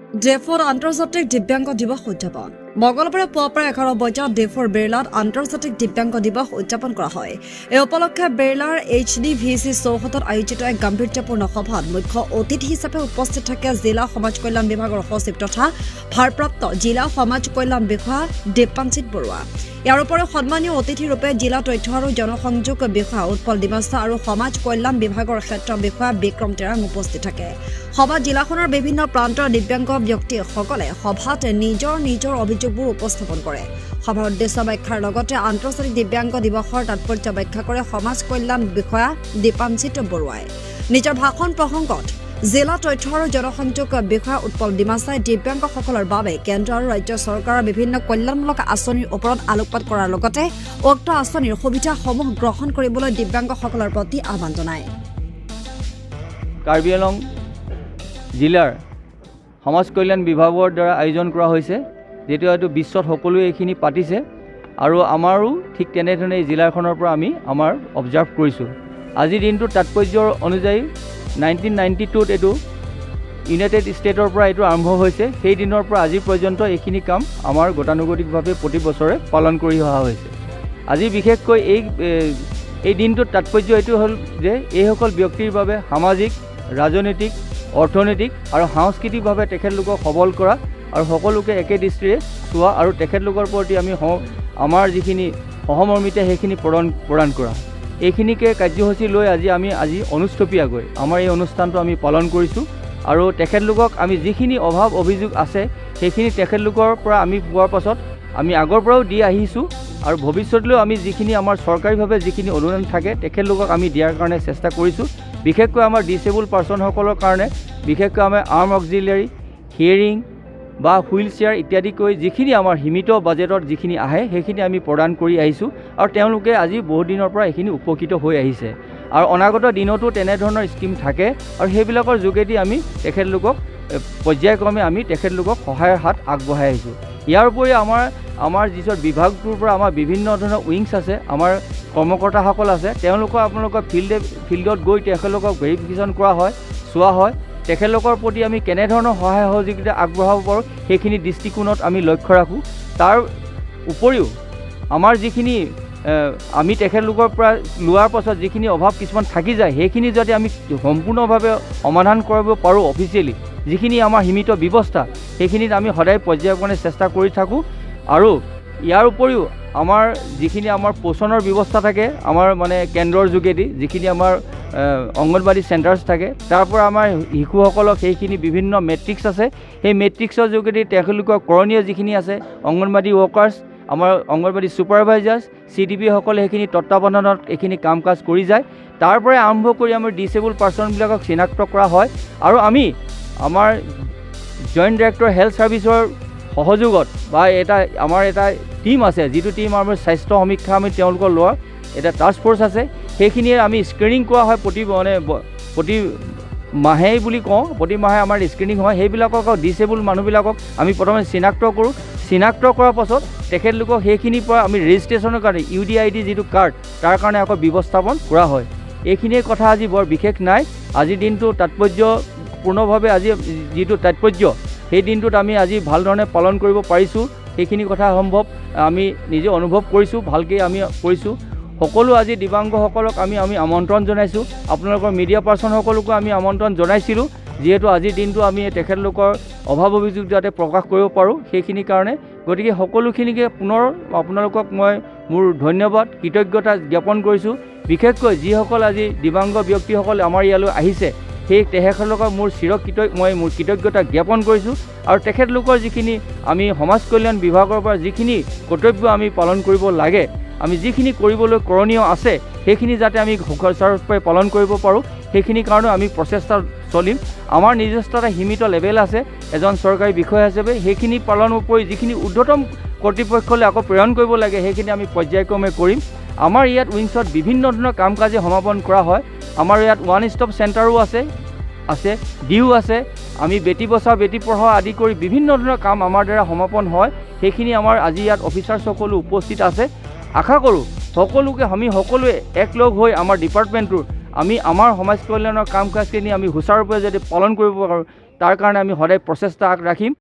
ডিফুত আন্তৰ্জাতিক দিব্যাংগ দিৱস উদযাপন। মঙলবাৰে পুৱা প্ৰায় 11 বজাত ডিফুৰ বেৰলাত আন্তৰ্জাতিক দিব্যাংগ দিৱস উদযাপন কৰা হয়। এই উপলক্ষে বেৰলাৰ এইচ ডি ভি চি চৌহদত আয়োজিত এক গাম্ভীৰ্যপূৰ্ণ সভাত মুখ্য অতিথি হিচাপে উপস্থিত থাকে জিলা সমাজ কল্যাণ বিভাগৰ সচিব তথা ভাৰপ্ৰাপ্ত জিলা সমাজ কল্যাণ বিষয়া দীপাঞ্জিত বৰুৱা। ইয়াৰ উপৰি সন্মানীয় অতিথিৰূপে জিলা তথ্য আৰু জনসংযোগ বিষয়া উৎপল ডিমাচা আৰু সমাজ কল্যাণ বিভাগৰ ক্ষেত্ৰ বিষয়া বিক্ৰম তেৰাং উপস্থিত থাকে। সভাত জিলাখনৰ বিভিন্ন প্ৰান্তৰ দিব্যাংগ ব্যক্তিসকলে সভাত নিজৰ নিজৰ অভিযোগবোৰ উপস্থাপন কৰে। সভাৰ উদ্দেশ্য ব্যাখ্যাৰ লগতে আন্তৰ্জাতিক দিব্যাংগ দিৱসৰ তাৎপৰ্য ব্যাখ্যা কৰে সমাজ কল্যাণ বিষয়া দীপাঞ্জিত বৰুৱাই। নিজৰ ভাষণ প্ৰসংগত জিলা তথ্য আৰু জনসংযোগ বিষয়া উৎপল ডিমাচাই দিব্যাংগসকলৰ বাবে কেন্দ্ৰ আৰু ৰাজ্য চৰকাৰৰ বিভিন্ন কল্যাণমূলক আঁচনিৰ ওপৰত আলোকপাত কৰাৰ লগতে উক্ত আঁচনিৰ সুবিধাসমূহ গ্ৰহণ কৰিবলৈ দিব্যাংগসকলৰ প্ৰতি আহ্বান জনায়। কাৰ্বি আংলং জিলাৰ সমাজ কল্যাণ বিভাগৰ দ্বাৰা আয়োজন কৰা হৈছে। যিহেতু এইটো বিশ্বত সকলোৱে এইখিনি পাতিছে আৰু আমাৰো ঠিক তেনেধৰণে এই জিলাখনৰ পৰা আমি আমাৰ অবজাৰ্ভ কৰিছোঁ। আজিৰ দিনটোৰ তাৎপৰ্যৰ অনুযায়ী 1992ত এইটো ইউনাইটেড ষ্টেটৰ পৰা এইটো আৰম্ভ হৈছে। সেই দিনৰ পৰা আজি পৰ্যন্ত এইখিনি কাম আমাৰ গতানুগতিকভাৱে প্ৰতি বছৰে পালন কৰি অহা হৈছে। আজি বিশেষকৈ এই দিনটোৰ তাৎপৰ্য এইটো হ'ল যে এইসকল ব্যক্তিৰ বাবে সামাজিক, ৰাজনৈতিক, অৰ্থনৈতিক আৰু সাংস্কৃতিকভাৱে তেখেতলোকক সবল কৰা আৰু সকলোকে একে দৃষ্টিৰে চোৱা আৰু তেখেতলোকৰ প্ৰতি আমি আমাৰ যিখিনি সহমৰ্মিতা, সেইখিনি প্ৰদান কৰা, এইখিনিকে কাৰ্যসূচী লৈ আজি আমি আজি অনুষ্টুপীয়াকৈ আমাৰ এই অনুষ্ঠানটো আমি পালন কৰিছোঁ। আৰু তেখেতলোকক আমি যিখিনি অভাৱ অভিযোগ আছে, সেইখিনি তেখেতলোকৰ পৰা আমি পোৱাৰ পাছত আমি আগৰ পৰাও দি আহিছোঁ আৰু ভৱিষ্যতলৈও আমি যিখিনি আমাৰ চৰকাৰীভাৱে যিখিনি অনুদান থাকে, তেখেতলোকক আমি দিয়াৰ কাৰণে চেষ্টা কৰিছোঁ। বিশেষকৈ আমাৰ ডিচেবল পাৰ্চনসকলৰ কাৰণে বিশেষকৈ আমাৰ আৰ্ম অক্সিলিয়াৰী, হিয়েৰিং বা হুইল চেয়াৰ ইত্যাদি কৰি যিখিনি আমাৰ সীমিত বাজেটত যিখিনি আহে, সেইখিনি আমি প্ৰদান কৰি আহিছোঁ আৰু তেওঁলোকে আজি বহুত দিনৰ পৰা এইখিনি উপকৃত হৈ আহিছে। আৰু অনাগত দিনতো তেনেধৰণৰ স্কীম থাকে আৰু সেইবিলাকৰ যোগেদি আমি তেখেতলোকক পৰ্যায়ক্ৰমে আমি তেখেতলোকক সহায়ৰ হাত আগবঢ়াই আহিছোঁ। ইয়াৰ উপৰি আমাৰ যিটো বিভাগটোৰ পৰা আমাৰ বিভিন্ন ধৰণৰ উইংছ আছে, আমাৰ কৰ্মকৰ্তাসকল আছে, তেওঁলোকৰ আপোনালোকৰ ফিল্ডত গৈ তেখেতলোকক ভেৰিফিকেশ্যন কৰা হয়, চোৱা হয়। তেখেতলোকৰ প্ৰতি আমি কেনেধৰণৰ সহায় সহযোগিতা আগবঢ়াব পাৰোঁ, সেইখিনি দৃষ্টিকোণত আমি লক্ষ্য ৰাখোঁ। তাৰ উপৰিও আমাৰ যিখিনি আমি তেখেতলোকৰ পৰা লোৱাৰ পাছত যিখিনি অভাৱ কিছুমান থাকি যায়, সেইখিনি যদি আমি সম্পূৰ্ণভাৱে সমাধান কৰিব পাৰোঁ, অফিচিয়েলি যিখিনি আমাৰ সীমিত ব্যৱস্থা, সেইখিনিত আমি সদায় পৰ্যায়ক্ৰমে চেষ্টা কৰি থাকোঁ। আৰু ইয়াৰ উপৰিও আমাৰ যিখিনি আমাৰ পোষণৰ ব্যৱস্থা থাকে, আমাৰ মানে কেন্দ্ৰৰ যোগেদি যিখিনি আমাৰ অংগনবাড়ী চেণ্টাৰ্ছ থাকে, তাৰ পৰা আমাৰ শিশুসকলক সেইখিনি বিভিন্ন মেট্ৰিক্স আছে, সেই মেট্ৰিক্সৰ যোগেদি তেখেতলোকৰ কৰণীয় যিখিনি আছে, অংগনবাড়ী ৱৰ্কাৰ্ছ, আমাৰ অংগনবাড়ী ছুপাৰভাইজাৰ্ছ, চি ডি পিসকলে সেইখিনি তত্বাৱধানত এইখিনি কাম কাজ কৰি যায়। তাৰ পৰাই আৰম্ভ কৰি আমাৰ ডিচেবল পাৰ্চনবিলাকক চিনাক্ত কৰা হয় আৰু আমি আমাৰ জইণ্ট ডাইৰেক্টৰ হেল্থ ছাৰ্ভিচৰ সহযোগত বা এটা আমাৰ এটা টীম আছে, যিটো টীম আমাৰ স্বাস্থ্য সমীক্ষা আমি তেওঁলোকৰ লোৱাৰ এটা টাস্ক ফ'ৰ্চ আছে, সেইখিনিয়ে আমি স্ক্ৰীনিং কৰা হয় প্ৰতি মানে প্ৰতি মাহেই বুলি কওঁ। প্ৰতি মাহে আমাৰ স্ক্ৰীনিং হয়। সেইবিলাকক, ডিচেবল মানুহবিলাকক আমি প্ৰথমে চিনাক্ত কৰোঁ। চিনাক্ত কৰাৰ পাছত তেখেতলোকক সেইখিনিৰ পৰা আমি ৰেজিষ্ট্ৰেশ্যনৰ কাৰণে ইউ ডি আই ডি যিটো কাৰ্ড, তাৰ কাৰণে আকৌ ব্যৱস্থাপন কৰা হয়। এইখিনিয়ে কথা, আজি বৰ বিশেষ নাই। আজিৰ দিনটো তাৎপৰ্যপূৰ্ণভাৱে আজি যিটো তাৎপৰ্য, সেই দিনটোত আমি আজি ভাল ধৰণে পালন কৰিব পাৰিছোঁ। সেইখিনি কথা সম্ভৱ আমি নিজে অনুভৱ কৰিছোঁ, ভালকৈ আমি কৰিছোঁ। সকলো আজি দিব্যাংগসকলক আমি আমন্ত্ৰণ জনাইছোঁ। আপোনালোকৰ মিডিয়া পাৰ্চনসকলকো আমি আমন্ত্ৰণ জনাইছিলোঁ, যিহেতু আজিৰ দিনটো আমি তেখেতলোকৰ অভাৱ অভিযোগ যাতে প্ৰকাশ কৰিব পাৰোঁ, সেইখিনিৰ কাৰণে। গতিকে সকলোখিনিকে পুনৰ আপোনালোকক মই মোৰ ধন্যবাদ, কৃতজ্ঞতা জ্ঞাপন কৰিছোঁ। বিশেষকৈ যিসকল আজি দিব্যাংগ ব্যক্তিসকল আমাৰ ইয়ালৈ আহিছে, সেই তেখেতলোকক মোৰ মই মোৰ কৃতজ্ঞতা জ্ঞাপন কৰিছোঁ। আৰু তেখেতলোকৰ যিখিনি আমি সমাজ কল্যাণ বিভাগৰ পৰা যিখিনি কৰ্তব্য আমি পালন কৰিব লাগে, আমি যিখিনি কৰিবলৈ কৰণীয় আছে, সেইখিনি যাতে আমি সুচাৰুৰূপে পালন কৰিব পাৰোঁ, সেইখিনিৰ কাৰণেও আমি প্ৰচেষ্টা চলিম। আমাৰ নিজস্ব এটা সীমিত লেভেল আছে এজন চৰকাৰী বিষয়া হিচাপে, সেইখিনি পালন কৰি যিখিনি ঊৰ্ধতম কৰ্তৃপক্ষলৈ আকৌ প্ৰেৰণ কৰিব লাগে, সেইখিনি আমি পৰ্যায়ক্ৰমে কৰিম। আমাৰ ইয়াত উইংছত বিভিন্ন ধৰণৰ কাম কাজে সমাপন কৰা হয়। আমাৰ ইয়াত ওৱান ষ্টপ চেণ্টাৰো আছে, ডিও আছে। আমি বেটী বচাও বেটী পঢ়াও আদি কৰি বিভিন্ন ধৰণৰ কাম আমাৰ দ্বাৰা সমাপন হয়। সেইখিনি আমাৰ আজি ইয়াত অফিচাৰ্ছসকলো উপস্থিত আছে। আশা কৰোঁ সকলোকে আমি সকলোৱে একলগ হৈ আমাৰ ডিপাৰ্টমেণ্টটোৰ আমি আমাৰ সমাজ কল্যাণৰ কাম কাজখিনি আমি সুচাৰুৰূপে যদি পালন কৰিব পাৰোঁ, তাৰ কাৰণে আমি সদায় প্ৰচেষ্টা ৰাখিম।